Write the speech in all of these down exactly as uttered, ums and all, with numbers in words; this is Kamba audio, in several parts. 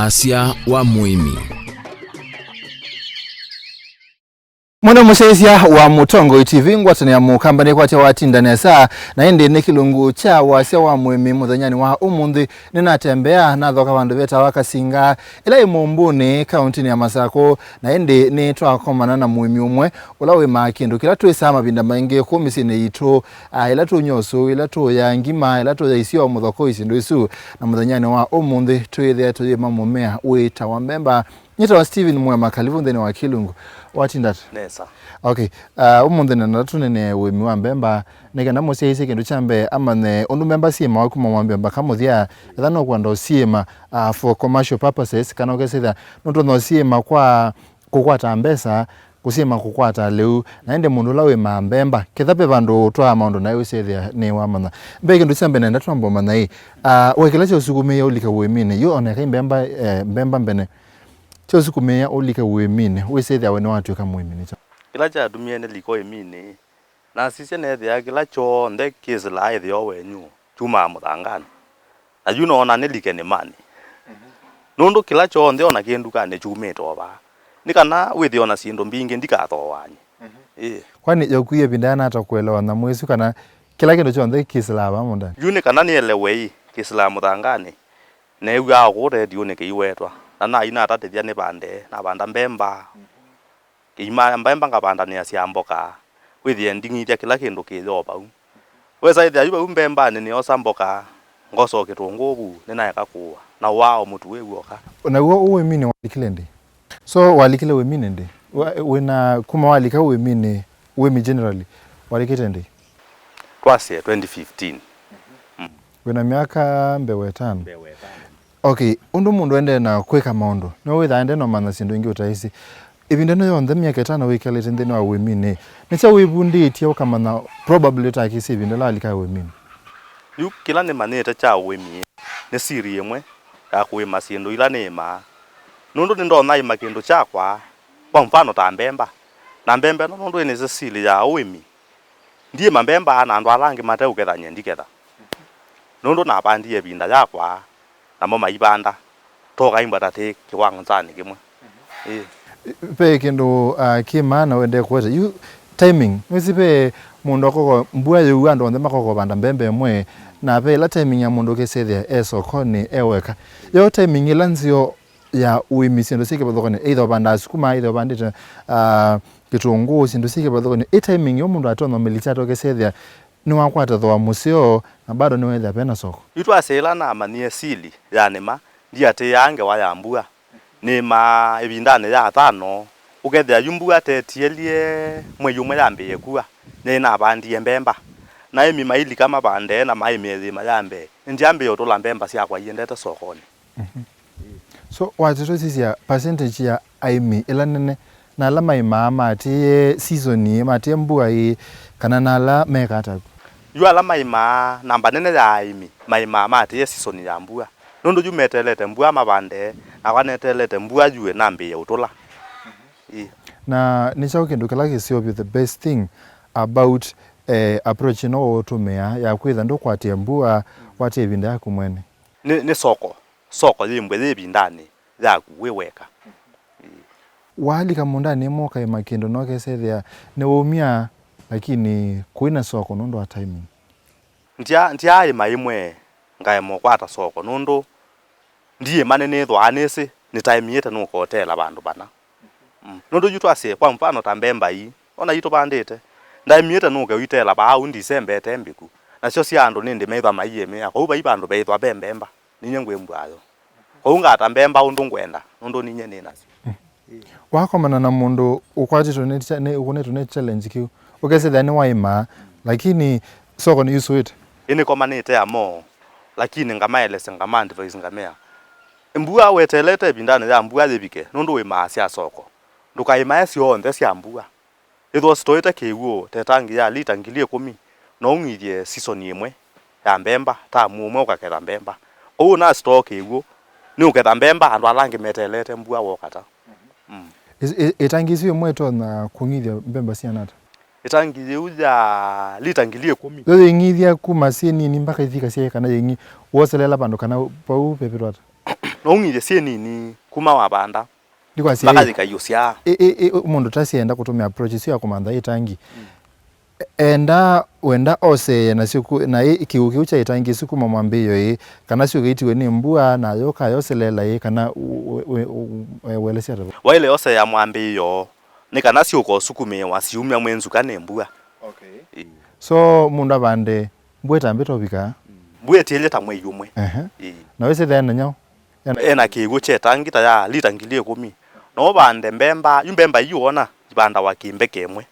Asya wa mũĩmi. Mwene mũsyaĩĩsya wa Mũtongoi T V, ngwatanĩo ya Mũkamba nĩkwatya watinda nesa, na ĩndĩ nĩ kĩlungu kya wasya wa mũĩmi mũthenyanĩ wa ũmũnthĩ. Nĩnatembea, nathoka vandũ vetawa Kasinga, ĩla ĩ Mũmbũnĩ, kaũntĩnĩ ya Masakũ, na ĩndĩ nĩtwakomana na mũĩmi ũmwe ũla wĩmaa kĩndũ kĩla twĩsaa mavinda maingĩ kũu mĩsyĩnĩ yitũ, a, ĩla tũnywa ũsũu, ĩla tũũya ngima, ĩla tũũya isyoo, mũthokoi, syĩndũ isu. Na mũthenyanĩ wa ũmũnthĩ twĩthĩa tũyĩma mũmea wĩtawa mbemba. Nyĩtawa Steven Mwema, karibu nthĩnĩ wa kĩlungu. Watinda ata? Nesa. Okay. Uh, ũmũnthĩ nenda tũnene ũĩmi wa mbemba, nĩ kana mũsyaĩĩsye kĩndũ kya mbee amanye ũndũ mbemba syĩmawa kuma mwambĩo mpaka mũthya, etha no kwenda ũsyĩma, uh, for commercial purposes, kana ũkesĩthya nũtonya ũsyĩma kwa kũkwata mbesa, kũsyĩma kũkwata lĩu, na ĩndĩ mũndũ ũla wĩmaa mbemba, ketha ve vandũ ũtwaa maũndũ naĩ ũsyĩthĩa nĩ wamanya. Mbee kĩndũ kya mbee nenda twamba ũmanya ĩ, uh, we kĩla kyaũsukumĩie ũlike ũĩminĩ, yu oneka mbemba, eh, mbemba mbene. Kyaũsukumĩĩa ũlike ũĩminĩ, wĩsĩthĩa we nĩwatw'ĩka mũĩmi nĩ kyaũ? Kĩla kyatumie nĩlike ũĩminĩ, nasisya neethĩa kĩla kyonthe kĩsĩlaa ĩtheo wenyu kyumaa mũthanganĩ. Na yu noona nĩlike nĩmanĩ. Nũndũ kĩla kyonthe o na kĩ ndukanĩ kyumĩte o vaa. Nĩ kana wĩthĩe o na syĩndũ mbingĩ ndikathooany'e. Ĩĩ. Kwani yakuie ĩvinda yana ata kũelewa nyamũ ĩsu kana kĩla kĩndũ kyonthe kĩsĩlaa vaa mũũndanĩ? Yu nĩ kana nĩelewe-ĩ, kĩsĩlaa mũthanganĩ. Neew'aa o kũu redio nĩkĩiwetwa, na naĩ natatĩthya nĩvande, navanda mbemba. Kĩima mbemba ngavandanĩa sya mboka, wĩthĩe nding'ithya kĩla kĩndũ kĩyo vau. Wesa ĩthĩa yu vau mbembanĩ nĩosa mboka, ngosa o kĩtũngũũ vu, nĩnaeka kũũa, na ũaa o mũtu wĩ w'oka. Naw'o ũĩminĩ walikile ndĩ? So, walikile ũĩminĩ ndĩ? Wa-, wĩna, kuma walika ũĩminĩ, ũĩmi generally, walikĩte ndĩ? Twasye twenty fifteen. Mm. Wĩna myaka mbee wa ĩtano? Mbee wa ĩtano. Okay, ũndũ mũndũ endee na kwĩka maũndũ, nĩwe wĩthaa endee na ũmanya syĩndũ ingĩ ũtaĩsĩ. Ĩvinda ĩno yonthe myaka ĩtano wĩkalĩte nthĩnĩ wa ũĩminĩ, nĩ kyaũ wĩvundĩtye ũkamanya probably ũtakĩsĩ ĩvinda ĩla walika ũĩminĩ? Yu kĩla nĩmanyĩte kya ũĩmi nĩ siri ĩmwe ya kũĩma syĩndũ ila nĩĩmaa. Nũndũ nĩndonya ĩma kĩndũ kyakwa, kwa mfano ta mbemba. Na mbemba ĩno nũndũ ĩnĩsĩ siri ya ũĩmi, ndiĩma mbemba na andũ ala angĩ mateũketha nyie ndiketha. Nũndũ navandie ĩvinda yakwa, namo maivanda, tũkaimbwa ta twĩ kĩwangonĩ kĩmwe. Ĩĩ. Ve kĩndũ, ah, kĩ maana wendee kũweta. Yu, timing. Nĩwĩsĩ ve mũndũ akoko, mbua yĩu andũ onthe makoko vanda mbemba ĩmwe, na ve ĩla timing ya mũndũ ũkĩsĩthĩa e sokonĩ e weka. Yo timing ĩla nzeo ya ũĩmi syĩndũ syĩ kĩvathũkanĩ, either ũvandaa sukuma, either ũvandĩte, ah, kĩtũngũũ, syĩndũ syĩ kĩvathũkanĩ, ĩ timing yo mũndũ atonya ũmĩlikya atoke sethĩa nĩwakwata thooa mũseo na bado nĩwethĩa vena soko. Yu twasya ĩla namanyie sili ya nĩma, ndiatĩĩaa ngewa ya mbua. Nĩmaa ĩvindanĩ ya tano, ũkethĩa yu mbua tetielye mwei ũmwe yambĩĩe kua, nĩnavandie mbemba. Na aĩmi mailika mavande na maĩmĩe yĩma ya mbee, nĩndyambĩĩe ũtũla mbemba syakwa iendete sokonĩ. Mhm. So, watĩtwe sisya percentage ya aĩmi ĩla nene, na ala maĩmaa maatĩĩe season ĩĩ, maatĩĩe mbua ĩĩ, kana na ala meka ata? Yu ala maĩmaa, namba nene ya aĩmi maĩmaa maatĩĩe season ya mbua. Nũndũ yu meteelete mbua mavande, nakwa neteelete mbua yue nambĩĩe ũtũla. Ĩĩ. Na nĩ kyaũ kĩndũ kĩla kĩseũvyo, the best thing about, eh, approach ĩno ũũtũmĩa ya kwĩtha ndũkwatĩe mbua, watĩe ĩvinda yaku mwene? Nĩ, nĩ soko. Soko yĩmbwe yĩ ĩvindanĩ yaku wĩ weka. Ĩĩ. Waalika mũũndanĩ ĩmwe ũkaĩma kĩndũ na ũkesethĩa nĩwaumya, lakini kũi na soko nũndũ wa timing? Ndya-, ndyaaĩma ĩmwe ngaema ũkwata soko nũndũ ndiĩma nĩnĩthwaa nĩsĩ nĩtaĩmĩĩte nũkoteela vandũ vana. Mm. Nũndũ yu twasye, kwa mfano, ta mbemba ii, ona ii tũvandĩte, ndaĩmĩĩte nũke ũiteela vaa ũu Ndisemba ĩte mbĩku. Nasyo sya andũ nĩndĩ methwa maiĩmĩa, kwoou vai vandũ veĩthwa ve mbemba, ninyie ngwĩmbũa yo. Kwoou ngata mbemba ũndũ ngwenda, nũndũ ninyie nĩ nasyo. Mm. Wakomana na mũndũ ũkwatĩtwe nĩ cha-, nĩ, ũkũnĩtwe nĩ challenge kĩu, ũkesethĩa nĩwaĩmaa, lakini soko nĩyusũĩte? Ĩ nĩkomanĩte amo, lakini ngamaelesya, ngama advise, ngamea, mbua weteelete ĩvindanĩ ya mbua yĩvike, nũndũ wĩmaa sya soko. Ndũkaĩmae syonthe sya mbua. Ĩthwa ũsitoete kĩw'ũ ta ĩtangi ya lita ngili ĩkũmi, no ũng'ithye season ĩmwe ya mbemba, tamu ũmwe ũkaketha mbemba. Kwoou ũnasitoo kĩw'ũ, nĩũketha mbemba andũ ala angĩ meteelete mbua wokata. Mm. Ĩ-, ĩ-, ĩtangi ĩsu ĩmwe ĩtonya kũng'ithya mbemba siana ata? Ĩtangi yĩu ya lita ngili ĩkũmi. Yo yĩng'ithya kuma syĩ nini mpaka ithika syaĩ kana yĩng'i-, woselela vandũ kana vau vevĩtwa ata? No ũng'ithye syĩ nini kuma wavanda. Ndikwasya mpaka ĩ, yĩkaiũsyaa. Ĩ, ĩ, ĩ, mũndũ ta sienda kũtũmĩa approach ĩsu ya kũmantha ĩtangi. Mm. Enda wenda osee nasyo ku-, na ĩ, kĩw'ũ kĩu kya ĩtangi ĩsu kuma mwambĩĩo ĩ, kana syũka itiwe nĩ mbua, na yũka yoselela ĩ, kana u-, u-, u-, u-, welesya ata? Waĩle oseea mwambĩĩo, nĩ kana syũka ũsukumĩĩwa siumya mwĩ nzuka nĩ mbua. Okay. Ĩ. So, mũndũ avande mbua ĩtambĩte ũvika? Mbua ĩtiĩlye ta mwei ũmwe. Ehe. Ĩ. Na wĩsĩthĩa nĩ nyaũ? Ena kĩw'ũ kya ĩtangi ta ya lita ngili ĩkũmi. No ũvande mbemba, yu mbemba ii wona ivandawa kĩmbeke ĩmwe.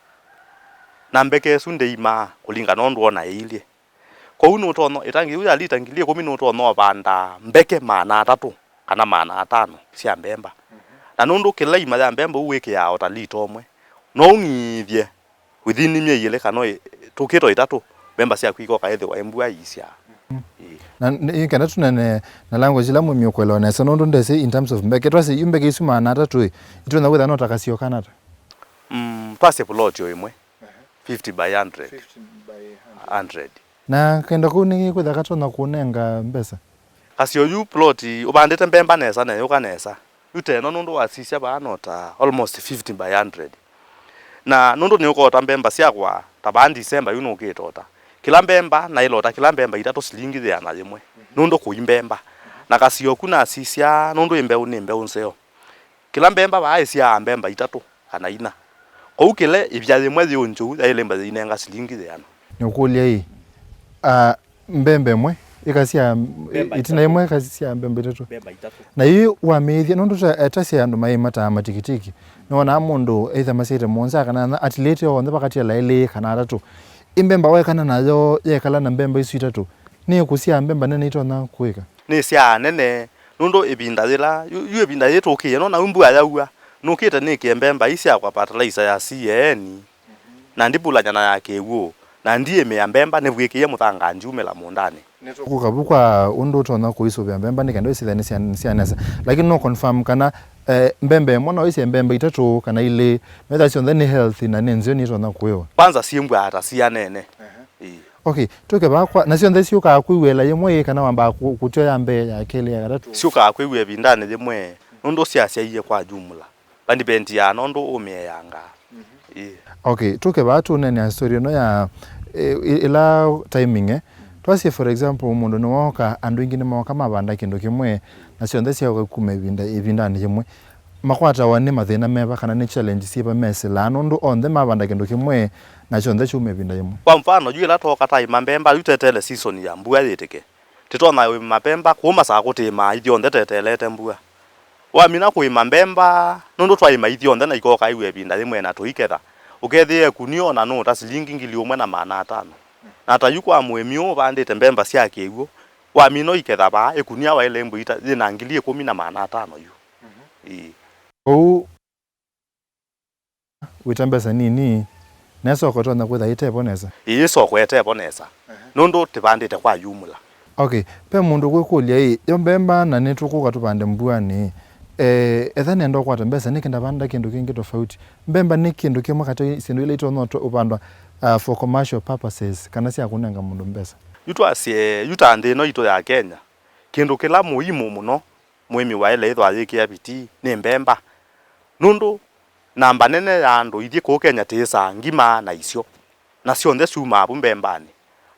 Na mbeke ĩsu ndĩimaa kũlingana ũndũ wona ĩilye. Kwoou nũtonya, ĩtangi yĩu ya lita ngili ĩkũmi nũtonya ũvanda mbeke maana atatũ kana maana atano sya mbemba. Na nũndũ kĩla ima ya mbemba ũu wĩkĩaa o ta lita ũmwe, no ũng'ithye within myei ĩlĩ kana ĩ-, tũkĩto ĩtatũ, mbemba syaku ikoka ĩthĩwa ĩ mbua iisyaa. Mm. Ĩĩ. Na nĩ kana tũnene na language ĩla mũĩmi ũkwelewa nesa, nũndũ ndesĩ in terms of mbeke, twasĩ yu mbeke isu maana atatũ ĩ, itonya kwĩthwa no ta kasio kana ata? Mm, twasĩ plot o ĩmwe, fifty by hundred. Fifty by hundred. Hundred. Na kenda kũu nĩ kwĩthwa katonya kũnenga mbesa? Kasio yu plot ũvandĩte mbemba nesa na yũka nesa. Yu teno nũndũ wasisya vaa no ta almost fifty by hundred. Na nũndũ nĩũkota mbemba syakwa ta vaa December yu nũkĩtota. Kĩla mbemba naĩlota kĩla mbemba itatũ silingi yĩana yĩmwe. Nũndũ kũi mbemba. Na kasio ku nasisya nũndũ ĩ mbeũ nĩ mbeũ nzeo. Kĩla mbemba vaa ĩsyaa mbemba itatũ kana ina. Kwoou kĩla ĩvya yĩmwe yĩ ũnjũu yaĩle mbesa inenga silingi yĩana. Nĩũkũlya ĩ, a, mbemba ĩmwe ĩkasyaa, mbemba ĩtina itatũ. Ĩmwe ĩkasyaa mbemba itatũ. Mbemba itatũ. Na yu wamĩĩthya, nũndũ ta, ta sya andũ maĩ mataa matikitiki, nĩwonaa mũndũ eitha masyaĩte mũonza kana atilĩte onthe vakatiala elĩ kana atatũ. Ĩ mbemba waekana nayo yekala na mbemba isu itatũ, nĩ ĩkũsyaa mbemba nene itonya kũĩka? Nĩ syaa nene, nũndũ ĩvinda yĩla, yu, yu ĩvinda yĩĩ tũkĩie, nona yu mbua yaua, nũkĩte nĩkĩe mbemba ii syakwa fertilizer ya C A N, na ndipulany'a na ya kĩw'ũ, na ndiĩmĩa mbemba nĩvw'ĩkĩie mũthanga ndyumĩla mũũndanĩ. Nĩtũkũka vu kwa ũndũ ũtonya kũisũvĩa mbemba nĩ kenda ĩsĩthĩa nĩ sya, nĩ sya nesa. Lakini no confirm kana, eh, mbemba ĩmwe no ĩsye mbemba itatũ kana ilĩ, metha syonthe nĩ healthy na nĩ nzeo nĩtonya kũĩwa. Kwanza syĩmbwaa ta sianene. Ehe. Ĩĩ. Okay, tũke vaa kwa, na syonthe syũkaa kwĩw'a ĩla yĩmwe ĩ, kana wambaa kũ-, kũtw'a ya mbee, ya kelĩ, ya katatũ? Syũkaa kwĩw'a ĩvindanĩ yĩmwe, nũndũ syasyaie kwa jumla. Vandipendiaa nũndũ ũmĩeangaa. Ĩĩ. Okay, tũke vaa tũneenea story ĩno ya, ĩ-, ĩ-, ĩla timing, eh? Twasye, for example, mũndũ nĩwooka, andũ aingĩ nĩmooka mavanda kĩndũ kĩmwe, na syonthe syaũka kuma ĩvinda, ĩvindanĩ yĩmwe. Makwatawa nĩ mathĩna meva kana nĩ challenge syĩva mesĩlaa nũndũ onthe mavanda kĩndũ kĩmwe na kyonthe kyauma ĩvinda yĩmwe? Kwa mfano, yu ĩla twooka twaĩma mbemba, yu tweteele season ya mbua yĩtĩke. Tĩtonya ĩma mbemba kũu masaa kũtĩĩmaa ithyonthe tweteelete mbua. Wamina kũĩma mbemba, nũndũ twaĩma ithyonthe na ikooka ĩw'a ĩvinda yĩmwe na tũiketha, ũkethĩa ĩkunia o na nũũ ta silingi ngili ũmwe na maana atano. Na ta yu kwa mũĩmi ũũ ũvandĩte mbemba sya kĩw'ũ, wamina ũiketha vaa, ĩkunia waĩle mbũita yĩ na ngili ĩkũmi na maana atano yu. Ĩĩ. Ũu wĩta mbesa nini, na ĩsoko ĩtonya kwĩtha ĩtevo nesa? Ĩĩ, ĩsoko ĩtevo nesa. Ehe. Nũndũ tĩvandĩte kwa yumula. Okay, ve mũndũ ũkwĩkũlya ĩ, yo mbemba na nĩtũkũka tũvande mbuanĩ, eh, etha nenda ũkwata mbesa, nĩkĩ ndavanda kĩndũ kĩngĩ tofauti? Mbemba nĩ kĩndũ kĩmwe katĩ syĩndũ ila itonya ũtwa-, ũvandwa, uh, for commercial purposes, kana sya kũnenga mũndũ mbesa? Yu twasye, yu ta nthĩ ĩno itũ ya Kenya, kĩndũ kĩla mũimu mũno mũĩmi waĩle ĩthwa ayĩkĩa vitii nĩ mbemba. Nũndũ namba nene ya andũ ithyĩ kũũ Kenya tĩĩsaa ngima na isyo, na syonthe syumaa vu mbembanĩ.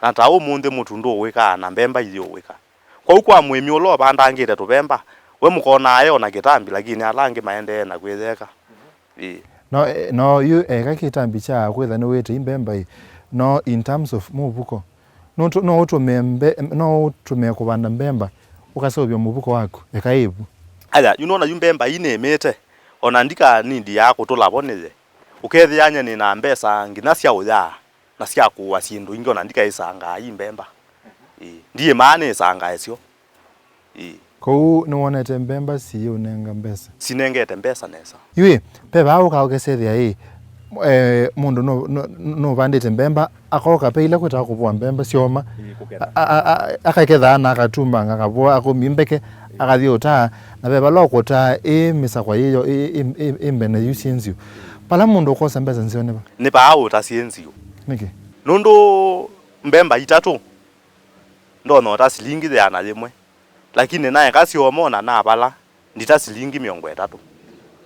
Na ta ũmũnthĩ mũtu ndũũĩkaa na mbemba iyĩũĩka. Kwoou kwa mũĩmi ũla ũvandangĩte tũvemba, we mũkonaa e o na kĩtambi, lakini ala angĩ maendee na kwĩyeka. Ĩĩ. No, eh, no yu eka kĩtambi kya kwĩtha nĩwĩtei mbemba ĩ, no in terms of mũvuko, no ũtũ-, no ũtũmĩe mbe-, no ũtũmĩe kũvanda mbemba, ũkaseũvya mũvuko waku, eka ĩvu. Aya, yu nona yu mbemba ii nĩĩmĩte, o na ndika nindi ya kũtũla vo nĩye. Ũkethĩany'a nĩ na mbesa nginya sya ũyaa, na sya kũũa syĩndũ ingĩ, o na ndikaĩsangaa ii mbemba. Ĩĩ, ndiĩmaa nĩĩsangae syo. Ĩĩ. Kwoou nĩwonete mbemba siyĩũnenga mbesa? Sinengete mbesa nesa. Yu ĩ, ve vaa ũka ũkesethĩa ĩ, eh, mũndũ nũ-, nũ-, nũvandĩte mbemba, akoka ve ila kwĩtaa kũvũa mbemba syoma, ĩĩ, kũketha. A-, a-, a-, akakethaa na akatumbanga akavũa, akomi mbeke, akathi ũtaa, na ve vala ũkũtaa ĩ mĩsakwa yĩyo ĩ, ĩ, ĩ, ĩ mbene yu syĩ nziũ. Vala mũndũ ũkosa mbesa nzeo nĩ va? Nĩ vaa ũta syĩ nziũ. Nĩkĩ? Nũndũ mbemba itatũ ndonya ũta silingi yĩana yĩmwe. Lakini naeka syoma na navala, ndita silingi mĩongo ĩtatũ.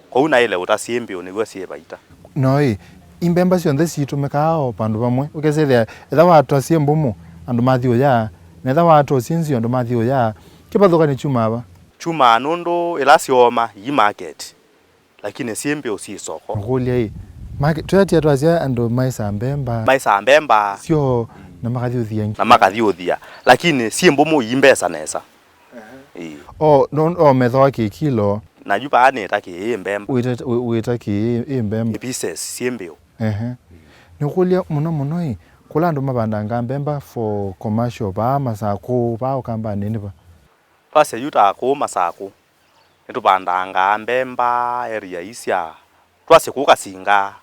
Kwoou naĩle ũta syĩ mbĩũ nĩw'o syĩ vaita. No ĩ, i mbemba syonthe sitũmĩkaa o vandũ vamwe? Ũkesethĩa, etha watwa syĩ mbũmũ, andũ mathi ũya, na etha watwa syĩ nzeo, andũ mathi ũya. Kĩvathũkany'o kyumaa va? Kyumaa nũndũ ĩla syooma, yi market. Lakini syĩ mbĩũ syĩ soko. Ngũkũlya ĩ, make-, tweetie twasya andũ maĩsaa mbemba. Maĩsaa mbemba. Syo, na makathi ũthia. Na makathi ũthia. Lakini syĩ mbũmũ, yi mbesa nesa. Ĩĩ. O, no, o methawa kĩkilo. Na yu vaa nĩta kĩĩ mbemba. Wĩta, wĩ-, wĩta kĩĩ ĩ mbemba. Pieces syĩ mbĩũ. Ehe. Nĩkũlya mũno mũno ĩ, kũla andũ mavandangaa mbemba for commercial, vaa Masakũ, vaa Ũkambanĩ nĩ va? Twasya yu ta kũũ Masakũ, nĩtũvandangaa mbemba area ii sya, twasye kũũ Kasinga,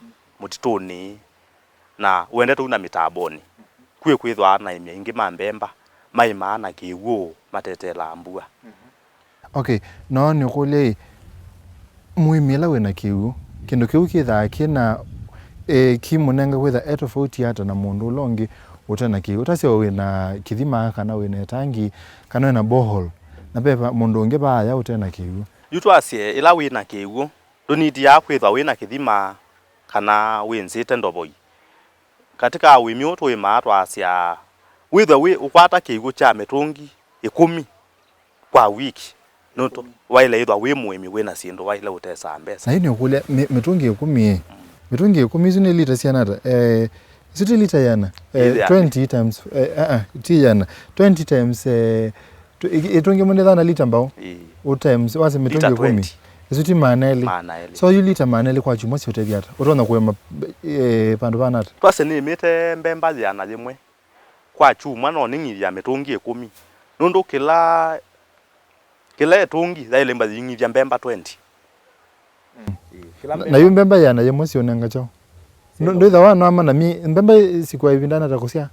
mũtitũnĩ, na ũendete ũu na mĩtambonĩ, kwĩ kwĩthwaa na aĩmi aingĩ ma mbemba maĩmaa na kĩw'ũ mateteelaa mbua. Okay, no nĩkũlye ĩ, mũĩmi ĩla wĩna kĩw'ũ, kĩndũ kĩu kĩthaa kĩna, e, kĩmũnenga kwĩtha e tofauti ata na mũndũ ũla ũngĩ ũte na kĩw'ũ? Ũtasya wĩna kĩthima kana wĩna ĩtangi kana wĩna borehole, na ve va-, mũndũ ũngĩ vaaya ũte na kĩw'ũ. Yu twasye ĩla wĩna kĩw'ũ, ndũnidiaa kwĩthwa wĩna kĩthima kana wĩnzĩte ndovoi. Katika ũĩmi ũũ tũĩmaa twasya, wĩthwe wĩ ũkwata kĩw'ũ kya mĩtũngi ĩkũmi kwa wiki, nũndũ waĩle ĩthwa wĩ mũĩmi wĩna syĩndũ waĩle ũtesaa mbesa. Na yu nĩũkũlya, mĩ-, mĩtũngi ĩkũmi ĩ? Mĩtũngi ĩkũmi isu nĩ lita syana ata? Eh, isu ti lita yana? Eh, ĩ yana. Twenty times, eh, ah, ah, ti yana. Twenty times, eh, tw-, ĩ-, ĩtũngi ĩmwe nĩ thana lita mbao? Ĩĩ. Ũ times, wase mĩtũngi ĩkũmi. Lita twenty. Isu ti maana elĩ. Maana elĩ. So yu lita maana elĩ kwa kyumwa siũtethya ata? Ũtonya kũema, eh, vandũ vana ata? Twase nĩmĩte mbemba yĩana yĩmwe. Kwa kyumwa no nĩng'ithya mĩtũngi ĩkũmi, nũndũ kĩla, kĩla ĩtũngi yaĩle mba ying'ithya mbemba twenty. Mm. Ĩĩ, kĩla na, mbemba na yu mbemba yĩana yĩmwe siũnenga kyaũ? Ndwĩtha wanwama na mi-, mbemba sikwa ĩvinda nata kũsya?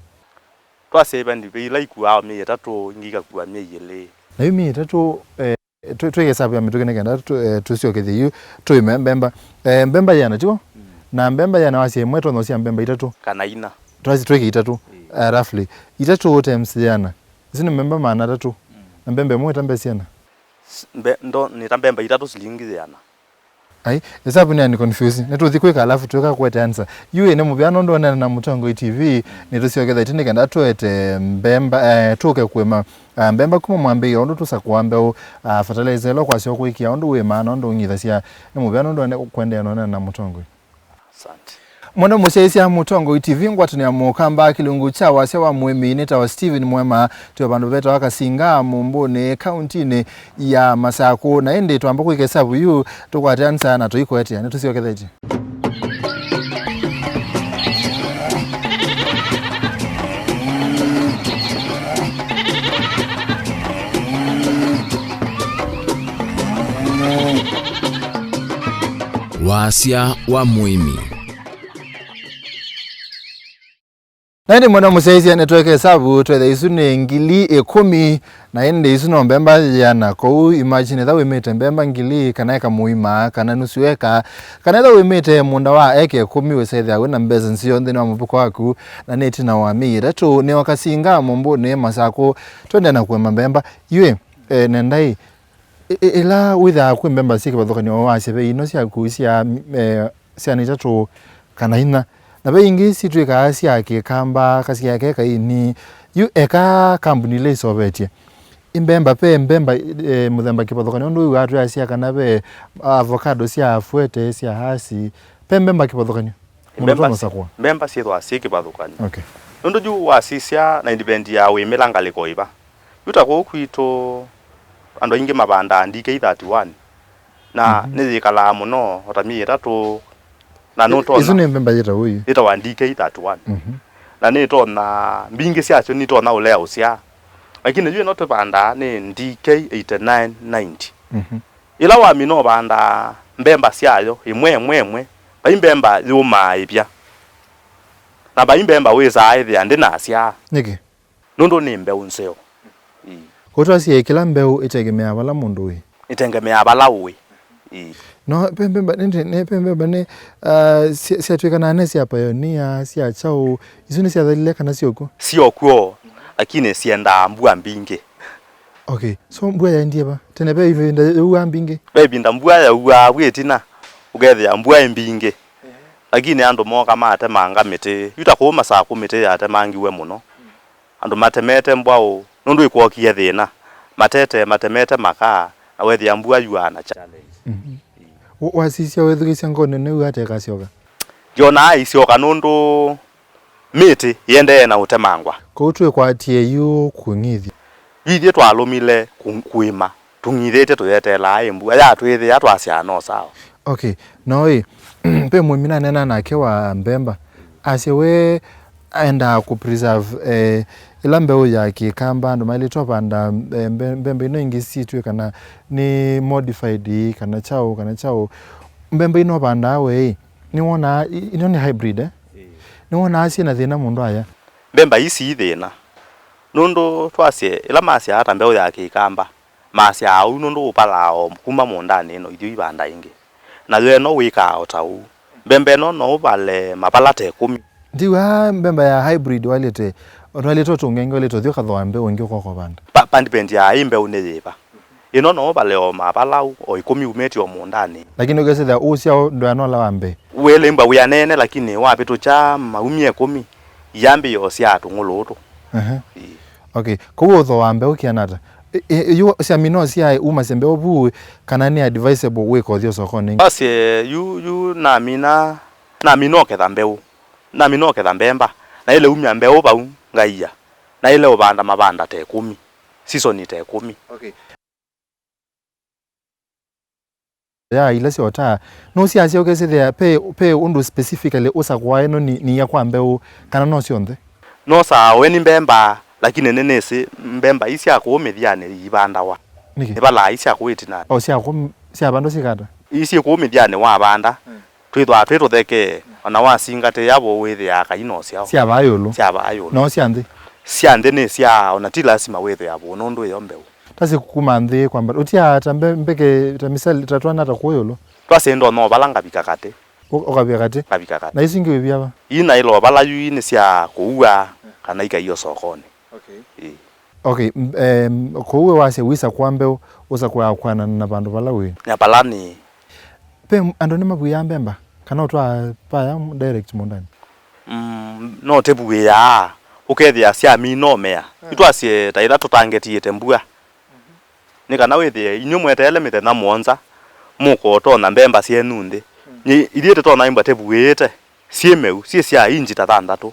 Twasya ĩvandi ve ila ikuaa myei ĩtatũ, ingĩ ikakua myei ĩlĩ. Na yu myei ĩtatũ, eh, Tũ-, twĩke savu ya mĩtũkĩ nĩ kenda tũ-, eh, tũsyokethye yu tũĩme mbemba. Eh, mbemba yĩana, tiw'o? Mm. Na mbemba yĩana wasya ĩmwe ĩtonya ũsya mbemba itatũ. Kana ina. Twasi twĩke itatũ, mm, eh, roughly. Itatũ times yĩana. Isu nĩ mbemba maana atatũ. Mm. Na mbemba ĩmwe ĩta mbesa yĩana? S-, mbe-, ndo, nĩta mbemba itatũ silingi yĩana. Ai, ĩsavu nĩ yani confuse. Nĩtũthi kwĩka alafu twĩka kũete answer. Yu ĩ nĩ mũvea nũndũ ũneena na Mũtongoi T V. Nĩtũsyokethetye nĩ kenda tũete mbemba, eh, tũke kũĩma, ah, mbemba kuma mwambĩĩo, ũndũ tũsakũa mbeũ, ah, fertilizer ĩla ũkwasya ũkũĩkĩa, ũndũ wĩmaa na ũndũ ũng'ithasya. Nĩ mũvea nũndũ ũne-, kũendeea na ũneena na Mũtongoi. Asante. Mwendwa mũsyaĩĩsya Mũtongoi T V, ngwatanĩo ya Mũkamba kĩlungu kya wasya wa mũĩmi nĩtawa Stephen Mwema. Twĩ vandũ vetawa Kasinga, Mũmbũnĩ, kauntinĩ ya Masakũ. Na ĩndĩ twamba kwĩka ĩsavu yu, tũkwate ansa na tũikũetea. Nĩtũsyokethetye. Wasya wa mũĩmi. Na ĩndĩ mwendwa mũsyaĩĩsya, nĩtweke ĩsavu, twethe isu nĩ ngili ĩkũmi, na ĩndĩ isu no mbemba yĩana. Kwoou imagine, etha wĩmĩte mbemba ngili, kana eka mũima, kana nusu eka, kana etha wĩmĩte mũũnda wa eka ĩkũmi, wĩsethĩa wĩna mbesa nzeo nthĩnĩ wa mũvuko waku, na nĩ ĩtina wa myei ĩtatũ, nĩ o Kasinga, Mũmbũnĩ, Masakũ, tũendee na kũĩma mbemba. Yu ĩ, eh, nenda ĩ, ĩ-, ĩ-, ĩla wĩthaa kwĩ mbemba syĩ kĩvathũkany'o, wasya ve ino syaku sya, eh, syana itatũ kana inya. Na ve ingĩ sitw'ĩkaa sya kĩkamba, kasya ke kaini. Yu eka kambuni ila isovetye. I mbemba, ve mbemba, eh, mũthemba kĩvathũkany'o, ũndũ wĩw'aa twĩasya kana ve avocado sya afwete, sya hasi. Ve mbemba kĩvathũkany'o? Mũndũ mbemba ũtonya si-, sakũa. Mbemba syĩthwa syĩ kĩvathũkany'o. Okay. Nũndũ yu wasisya na independent ya wĩmĩla ngalĩko ĩva. Yu ta kũu kwitũ, andũ aingĩ mavandaa D K thirty-one, na, mhm, nĩyĩkalaa mũno o ta myei ĩtatũ, na nũtonya. Ĩsu nĩ mbemba yĩtawa ũu? Yĩtawa D K thirty-one. Mhm. Na nĩtonya, mbingĩ syasyo nitonya ũlea ũsyaa. Lakini yu ĩno tũvandaa nĩ D K eighty-nine ninety. Mhm. Ĩla wamina ũvandaa mbemba syayo ĩmwe ĩmwe ĩmwe, vai mbemba yũmaa ĩvya, na vai mbemba wĩsaa ĩthĩa ndĩnasyaa. Nĩkĩ? Nũndũ nĩ mbeũ nzeo. Ĩĩ. Kũtwasya kĩla mbeũ ĩtengemeaa vala mũndũ wĩ. Ĩtengemeaa vala ũĩ. Ĩĩ. No, ve mbemba, nĩ, nĩ, ve mbemba nĩ, ah, sya-, syatw'ĩkanaa nĩ sya pioneer, sya kyaũ, isu nĩsyathelile kana syokw'o? Syokw'o, lakini syendaa mbua mbingĩ. Okay, so mbua yaendie va? Tene ve ĩvinda yauaa mbingĩ? Ve ĩvinda mbua yauaa vu ĩtina, ũkethĩa mbua ĩ mbingĩ. Lakini andũ mooka matemanga mĩtĩ. Yu ta kũu Masakũ mĩtĩ yatemangiwe mũno. Andũ matemete mbwaũ, nũndũ ĩkwokie thĩna. Matete, matemete makaa, na wethĩa mbua yuaa na challenge. Mhm. Wa-, wasisya wethukĩsya ngoo nene yu ate ĩkasyoka? Ndyonaa ĩisyoka nũndũ mĩtĩ yĩendee na ũtemangwa. Kwoou twĩkwatie yu kũng'ithya. Yu ithyĩ twalũmile kũ-, kũĩma, tũng'ithĩtye tũyeteelaa ĩ mbua, yatwĩthĩa twasyaa no sawa. Okay, no ĩ, ve mũĩmi naneenaa nake wa mbemba, asya we aendaa kũ preserve, eh, ĩla mbeũ ya kĩkamba, andũ maĩlĩte ũvanda, eh, mbe-, mbemba ino ingĩ syĩtw'e kana nĩ modified ii, kana kyaũ, kana kyaũ. Mbemba ino ũvandaa we ĩ, nĩwonaa, i-, ino nĩ hybrid, eh? Ĩĩ. Nĩwonaa syĩ na thĩna mũndũ aya? Mbemba ii sii thĩna. Nũndũ twasye, ĩla masyaa ta mbeũ ya kĩkamba, masyaa ũu nũndũ ũvalaa o kuma mũũndanĩ ĩno, ithyĩ ivanda ĩngĩ. Nayo ĩno wĩkaa o ta ũu. Mbemba ĩno no ũvale mavala ta ĩkũmi. Ndiwa mbemba ya hybrid wailĩte, wailĩte ũtũngenge, wailĩte ũthiĩ ũkathooa mbeũ ĩngĩ ũkoka ũvanda. Pa, pa depend ya ĩ mbeũ nĩ yĩva. Ĩno no ũvale o mavala o ĩkũmi umĩtye o mũũndanĩ. Lakini ũkesĩthĩa ũsyaũ ndũanola wa mbee. Wĩlĩmbwa wĩanene, lakini wavĩtũkya maumya ĩkũmi, iyambĩĩa o sya tũng'ũlũ ũtũ. Aha. Ĩĩ. Okay, kwoou ũthooa mbeũ kĩana ata? Ĩ, ĩ, yu syamina sya umasya mbeũ vu, kana nĩ advisable wĩka ũthiĩ sokonĩ? Asye, yu, yu namina, namina ũketha mbeũ. Namina ũketha mbemba. Naĩle umya mbeũ vau ngaia. Naĩle ũvanda mavanda ta ĩkũmi. Season ta ĩkũmi. Okay. Ya ila syotaa, no syasya ũkesĩthĩa pe, pe ũndũ specifically ũsakũa ĩno nĩ, nĩ ya kwa mbeũ, kana no syonthe? No saa we nĩ mbemba, lakini nĩnĩsĩ mbemba ii sya kũũ mĩthyanĩ iivandawa. Nĩkĩ? Nĩvalaa ii sya kũũ ĩtinanĩ. O sya kũũ, sya vandũ sikata? Ii syĩ kũũ mĩthyanĩ wavanda, mm, twĩthwaa twĩ tũtheke, ona wasingatĩĩa vo wĩthĩaa kaina syaũ. Sya vaa ĩũlũ? Sya vaa ĩũlũ. No sya nthĩ? Sya nthĩ nĩ sya, ona ti lasima wĩthĩa vo nũndũ ĩyo mbeũ. Tasi kuma nthĩ kwamba, ũtia ta mbe-, mbeke, ta misali, ta twana ta kũũ ĩũlũ? Twasĩ ndo no vala ngavika katĩ. Ũ-, ũkavika katĩ? Ngavika katĩ. Na isu ingĩ wĩvia va? Ii naĩla o vala yu ii nĩ sya kũua, kana ikaio sokonĩ. Okay. Ĩĩ. Okay, m-, em, kũu we wasya wĩsakũa mbeũ, ũsakũaa kwanana na vandũ vala wĩ? Na vala nĩ. Pe m-, andũ nĩmavuĩaa mbemba? Kana ũtwaa vaya direct mũũndanĩ? Mm, no tĩvuĩaa, ũkethĩa syamina ũmea. Mm. Itwasye ta ĩla tũtangetiĩte mbua. Nĩ kana wĩthĩe inyw'ĩ mweteele mĩthenya mũonza, mũkũtonya mbemba syenyu nthĩ. Mm. Nyie ithyĩ tũtonya imba tĩvuĩĩte, syĩ meu, syĩ sya inji ta thanthatũ.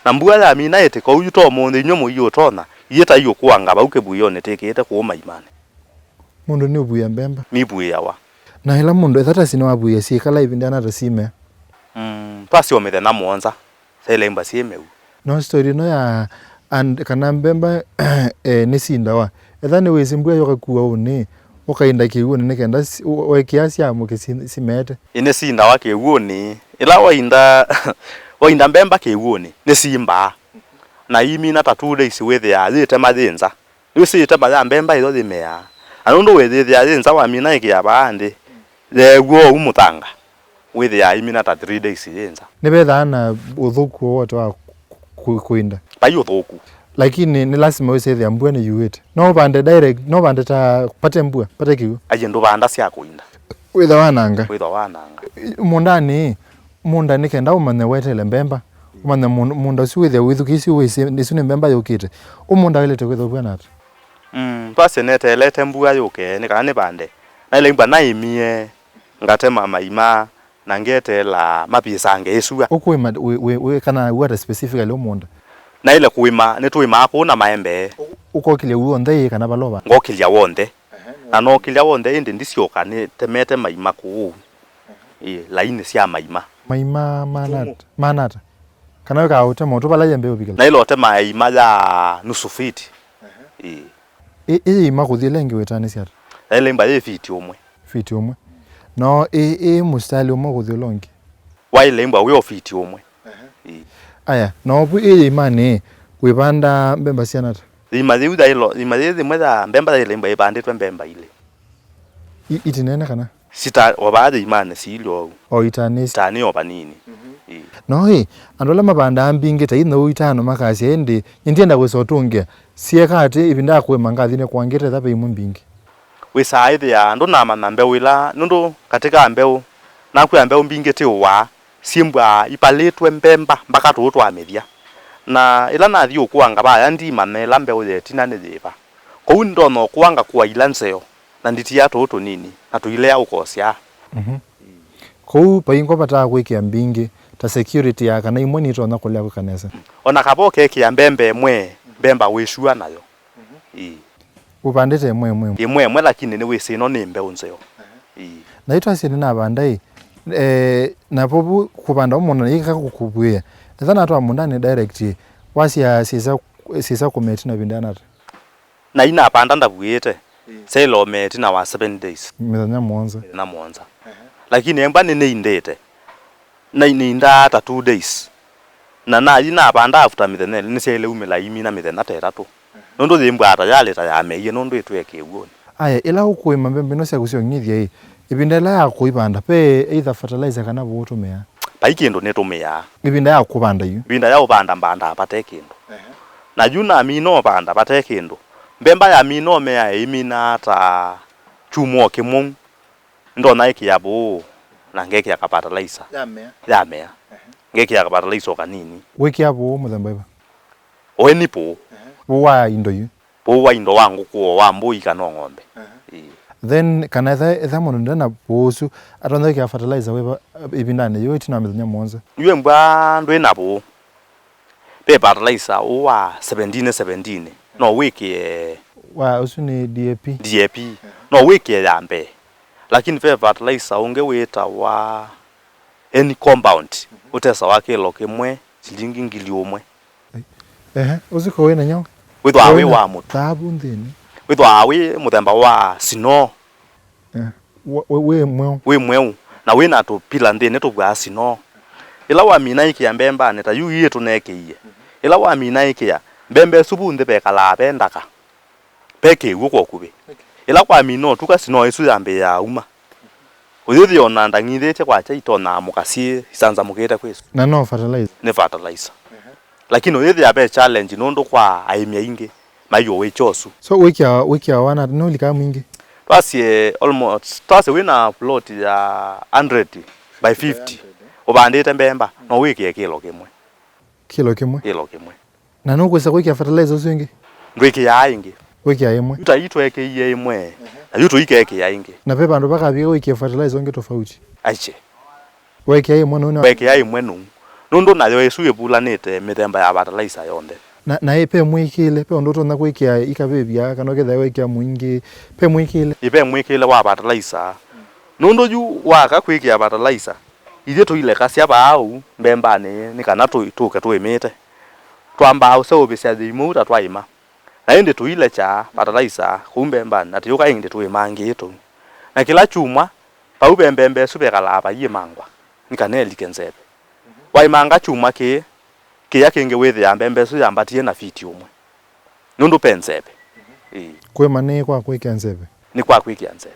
Na mbua yamina ĩtĩka ũu to ũmũnthĩ inyw'ĩ mũiũtonya, ithyĩ ta iũkũanga vau kĩvuĩonĩ tĩkĩĩte kũũ maimanĩ. Mũndũ nĩũvuĩa mbemba? Nivuĩawa. Na ĩla mũndũ etha tasi nĩwavuĩa syĩkala ĩvinda yana ta simea? Mm, twasyo mĩthenya mũonza, syaĩle imba syĩ meu. No story ĩno ya and, kana mbemba, eh, nĩsindawa. Etha nĩwĩsĩ mbua yũka kua ũnĩ, ũkainda kĩw'ũnĩ nĩ kenda si-, ũ-, ũekĩa syamũke si-, simeete. Ĩ nĩsindawa kĩw'ũnĩ. Ĩla wainda, wainda mbemba kĩw'ũnĩ, nĩsimbaa. Na imina ta two days wĩthĩaa yĩtema yĩ nza. Nĩwĩsĩ ĩtema ya mbemba ĩyo yĩmeaa. Na nũndũ wĩyĩthĩa yĩ nza wamina ĩkĩa vaa nthĩ, yeew'a ũu mũthanga, wĩthĩaa imina ta three days yĩ nza. Nĩvethaa na ũthũku wowote wa kũ-, kũ-, kũinda? Vai ũthũku. Lakini nĩ lasima wĩsĩthĩa mbua nĩyuĩte. No ũvande direct, no ũvande ta pate mbua, pate kĩw'ũ. Aiĩ ndũvanda sya kũinda. Wĩtha wananga. Wĩtha wananga. Mũũndanĩ, mũũnda nĩ kenda ũmanye wetele mbemba. Ũmanye mũũn-, mũũnda ũsu wĩthĩa wĩthukĩĩsye wĩsĩ, ĩsu nĩ mbemba yũkĩte. Ũmũũnda waĩlĩte kwĩthwa ũvw'ana ata? Mm, twasye neteelete mbua yũke, nĩ kana nĩvande. Naĩle imba naĩmie, ngatema maima, na ngeteela mavĩsange ĩsua. Ũkũĩma wĩ, wĩ, wĩ kana wata specifically ũmũũnda? Naĩle kũĩma, nĩtũĩmaa kũũ na maembe. Ũ-, ũkokĩlya w'onthe ĩ kana vala ũva? Ngokĩlya w'onthe. Ehe, na nokĩlya w'onthe ĩndĩ ndisyoka nĩtemete maima kũũ. Ĩĩ, lainĩ sya maima. Maima manat-, manata? Kana wĩkaa ũtema ũtũ vala yĩ mbee ũvikĩla? Naĩle ũtema ĩima ya nusu fiti. Ĩĩ. Ĩ, ĩ ĩima kũthi ĩla ĩngĩ wĩtanĩsya ata? Yaĩle imba yĩ fiti ũmwe. Fiti ũmwe. No ĩ, ĩ mũsitalĩ ũmwe kũthi ũla ũngĩ? Waĩle imba wĩ o fiti ũmwe. Ĩĩ. Aya, no vu ĩ ĩimanĩ wĩvanda mbemba siana ata? Ĩima yĩu yaĩlo, ĩima yĩ yĩmwe ya mbemba yaĩle imba ĩvandĩtwe mbemba ilĩ. I-, itinene kana? Sita, o vaa yĩimanĩ siilyo ũu. O itanĩsye. Itanĩ o vanini. Mhm. Ĩĩ. No ĩ, andũ ala mavandaa mbingĩ ta ithau itano makasya, "Ĩndĩ nĩndyenda kwĩsa ũtũngĩa." Syeeka atĩ ĩvinda ya kũĩma ngathi nĩkũangĩte ĩtha ve imwe mbingĩ? Wĩsaa ĩthĩa ndũnamanya mbeũ ĩla, nũndũ katĩ ka mbeũ, nakwĩa mbeũ mbingĩ tĩũwaa, syĩmbwaa ipalĩtwe mbemba mbaka tũũ twamĩthya. Na ĩla nathi ũkũanga vaya ndimanya ĩla mbeũ ya ĩtina nĩ yĩva. Kwoou ndonya ũkũanga kũa ila nzeo, na nditia tũũ tũnini, na tũilea ũkosyaa. Mhm. Kwoou vaingwa vata wa kwĩkĩa mbingĩ, ta security ya kana imwe nitonya kũlea kwĩka nesa. O na kava ũkekĩa mbemba ĩmwe, mbemba wĩ sure nayo. Ĩĩ. Ũvandĩte ĩmwe ĩmwe. Ĩmwe ĩmwe, lakini nĩwĩsĩ ĩno nĩ mbeũ nzeo. Ĩĩ. Na itwasye nĩnavanda ĩ, eh, na vovu kũvanda ũmũnda na yĩka kũkũvw'ĩa. Etha natwa mũndanĩ direct ĩ, wasya syĩsa, syĩsa kũmea ĩtina ĩvinda nata? Na inapanda ndavw'ĩĩte, syaĩle ũmea ĩtina wa seven days. Mĩthenya mũonza. Mĩthenya mũonza. Lakini embwa nĩnĩindĩte. Na nĩindaa ta two days. Na nathi navanda after mĩthenya ĩlĩ, nĩsyaĩle umĩla imina mĩthenya ta ĩtatũ. Nũndũ yĩmbwaa tayalĩ ta yameie nũndũ ĩtwĩe kĩw'ũnĩ. Aya, ĩla ũkũĩma mbembe ino syaku syong'ithya ĩ, ĩvinda ĩla ya kũivanda, ve either fertilizer kana vũũ ũtũmĩaa? Vai kĩndũ nĩtũmĩaa. Ĩvinda ya kũvanda yu? Ĩvinda ya ũvanda mbandaa vate kĩndũ. Na yu namina ũvanda vate kĩndũ, mbemba yamina ũmea ĩiminaa ta kyumwa o kĩmwe. Ndonya ĩkĩa vũũ na ngekĩa ka fertilizer. Yamea. Yamea. Ngekĩa ka fertilizer o kanini. Wĩkĩa vũũ mũthemba ĩva? O ĩni vũũ. Vũũ wa indo yu? Vũũ wa indo wa ngũkũ o wa mbũi kana o ng'ombe. Ĩĩ. Then kana etha, etha mũndũ ndena vũũ ũsu, atonya kwĩkĩa fertilizer wĩva ĩvindanĩ yĩu ĩtina wa mĩthenya mũonza? Yu embwa ndwĩ na vũũ. Ve fertilizer ũũ wa seventeen seventeen, no wĩkĩe. Wa, ũsu nĩ D A P? D A P. No wĩkĩe ya mbee. Lakini ve fertilizer ũngĩ wĩtawa N compound, ũtesawa kĩlo kĩmwe silingi ngili ũmwe. Ehe, ũsu ko wĩna nyaũ? Wĩthwaa wĩ wa mũtu. Thaavu nthĩnĩ. Wĩthwaa wĩ mũthemba wa snow. Eh, wĩ, wĩ, wĩ mweũ. Wĩ mweũ, na wĩ na tũpila nthĩnĩ tũvwaa snow. Ĩla wamina ĩkĩa mbembanĩ, ta yu ii tũnekĩie, ĩla wamina ĩkĩa, mbemba ĩsu vu nthĩ vekalaa ve ndaka, ve kĩw'ũ kwa ũkuvĩ. Ĩla kwamina ũtuka, snow ĩsu yambĩĩaa uma. Ũyĩthĩa o na ndang'ithĩtye kwakya itonyaa mũka syĩ isanzamũkĩte kwĩ ĩsu. Na no fertilizer? Nĩ fertilizer. Lakini ũyĩthĩa ve challenge nũndũ kwa aĩmi aingĩ maiũwĩkya ũsu. So wĩkĩa, wĩkĩa wana nũlikaa mwingĩ? Twasye almost, twasye wĩna plot ya hundred by fifty, ũvandĩte mbemba, no wĩkĩe kĩlo kĩmwe. Kĩlo kĩmwe? Kĩlo kĩmwe. Na nũkwĩsa kwĩkĩa fertilizer ũsu ĩngĩ? Ndwĩkĩaa ĩngĩ. Wĩkĩa ĩmwe? Yu ta ii tweekĩie ĩmwe, na yu tũikekĩa ĩngĩ. Na ve vandũ vakavika wĩkĩe fertilizer ũngĩ tofauti? Aiche. Wekĩa ĩmwe nũu nĩ wa- Wekĩa ĩmwe nũu. Nũndũ nayo ĩsu ĩvulanĩte mĩthemba ya fertilizer yonthe. Na, na ĩ, ve mwĩkĩĩle, ve ũndũ ũtonya kwĩkĩa ikavĩvya, kana ũkethĩa wekĩa mũingĩ, ve mwĩkĩĩle? Ĩ, ve mwĩkĩĩle wa fertilizer. Nũndũ yu waka kwĩkĩa fertilizer, ithyĩ tũilekasya vaa ũu mbembanĩ nĩ kana tũ-, tũke tũĩmĩte. Twambaa ũseũvĩsya thĩimũu ta twaĩma. Na ĩndĩ tũilekya fertilizer kũu mbembanĩ, na tũyũka ĩndĩ tũĩmangĩe tũu. Na kĩla kyumwa, vau ve mbemba ĩsu vekalaa vaiĩmangwa, nĩ kana ĩlike nzeve. Waĩmanga kyumwa kĩĩ, kĩya kĩngĩ wĩthĩaa mbemba ĩsu yambatie na fiti ũmwe. Nũndũ ve nzeve. Ĩĩ. Kũĩma nĩ kwa kwĩkĩa nzeve? Nĩ kwa kwĩkĩa nzeve.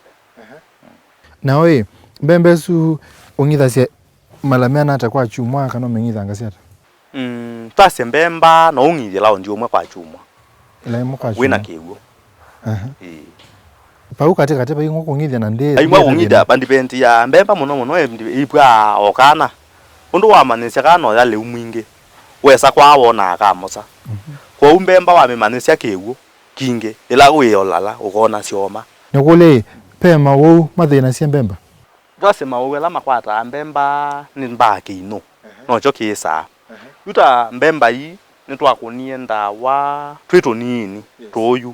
Na ĩ, mbemba ĩsu ũng'ithasya mala meana ata kwa kyumwa, kana ũmĩng'ithangasya ata? Mm, twasye mbemba no ũng'ithye laundi ũmwe kwa kyumwa. Ĩla ĩmwe kwa kyumwa. Wĩna kĩw'ũ. Aha. Ĩĩ. Vau katĩ katĩ vai ng'o kũng'ithya na ndĩ. Vai ng'o kũng'ithya, vandivendi ya mbemba mũno mũno ĩpwaa o kana. Ũndũ wamanyĩsya kana no ya lĩu mwingĩ, wesa kwaa wonaa kamosa. Mhm. Kwoou mbemba wamĩmanyĩsya kĩw'ũ kingĩ, ĩla wĩ o lala ũkona syoma. Nĩkũlĩ, ve mawau mathĩnasya mbemba? Twasye mawau ala makwataa mbemba nĩ mbaa kĩinũ, nokyo kĩĩsaa. Yu ta mbemba ii nĩtwakũnie ndawa twĩ tũnini tũũyu.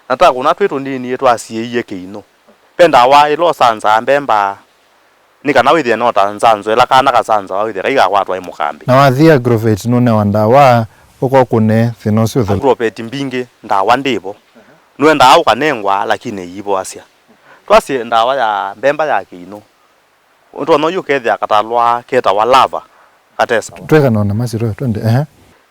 Na twakũna twĩ tũnini twasiĩie kĩinũ. Ve ndawa ĩla ũsanzaa mbemba nĩ kana wĩthĩe no ta nzanzo ĩla kana kasanzawa wĩthĩe kaikakwatwa ĩ mũkambĩ. Na wathi Agrovet nũnewa ndawa ũkokũne thĩna ũsu ũthela? Agrovet mbingĩ ndawa ndĩvo. Nũendaa ũkanengwa lakini iivoasya. Twasye ndawa ya mbemba ya kĩinũ. Ũtonya ũyu ũkethĩa katalwa ketawa lava, katesa. Tweka nona masi twe, twende, ehe.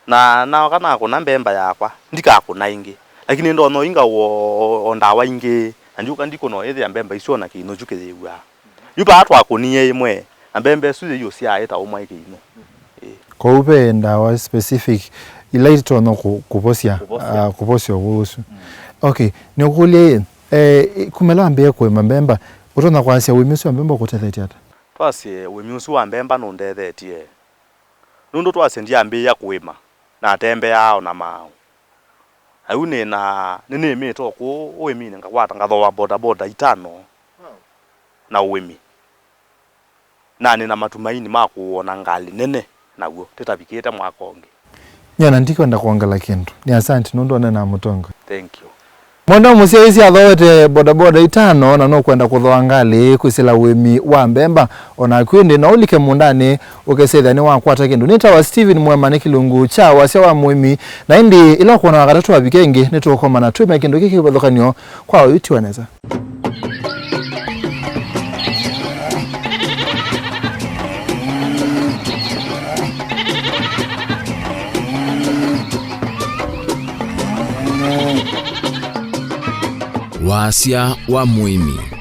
Na naoka nakũna mbemba yakwa, ndikakũna ĩngĩ. Lakini ndonya ũinga o, o ndawa ingĩ, na ndiũka ndikũna ũyĩthĩa mbemba isu ona kĩinũ kyu kĩyĩw'aa. Yu vaa twakũnie ĩmwe, Na mbembe ĩsu yĩiũsyaa ĩtaũmwa ĩ kĩimũ. Ĩĩ. Kwoou ve ndawa specific ila itonya kũ- kũvosya Kũvosya. Ah, kũvosya ũwau ũsu. Okay, nĩũkũlye ĩ, eh, kumĩla wambĩĩe kũĩma mbemba, ũtonya kwasya ũĩmi ũsu wa mbemba ũkũtethetye ata? Twasye ũĩmi ũsu wa mbemba nũndethetye. Nũndũ twasye ndyambĩĩa kũĩma, natembeaa o na maaũ. Na yu nĩ na, nĩnĩmĩte o kũũ ũĩminĩ ngakwata ngathooa bodaboda itano na ũĩmi. Na nĩ na matumaini ma kũwona ngalĩ nene naw'o tĩtavikĩte mwaka ũngĩ. Nyie ona ndikwenda kwongela kĩndũ. Nĩ asante nũndũ one na mũtongo. Thank you. Mwendwa mũsyaĩĩsya athoete bodaboda itano na nũkwenda kũthooa ngalĩ kwĩsĩla ũĩmi wa mbemba. O naku ĩndĩ no ũlike mũũndanĩ ũkesethĩa nĩwakwata kĩndũ. Nĩtawa Stephen Mwema nĩ kĩlungu kya wasya wa mũĩmi. Na ĩndĩ ĩla ũkwona wakatatũ avika ĩngĩ nĩtũũkomana twĩme kĩndũ kĩĩ kĩvathũkany'o kwa oyu tiwa nesa. Wasya wa mũĩmi.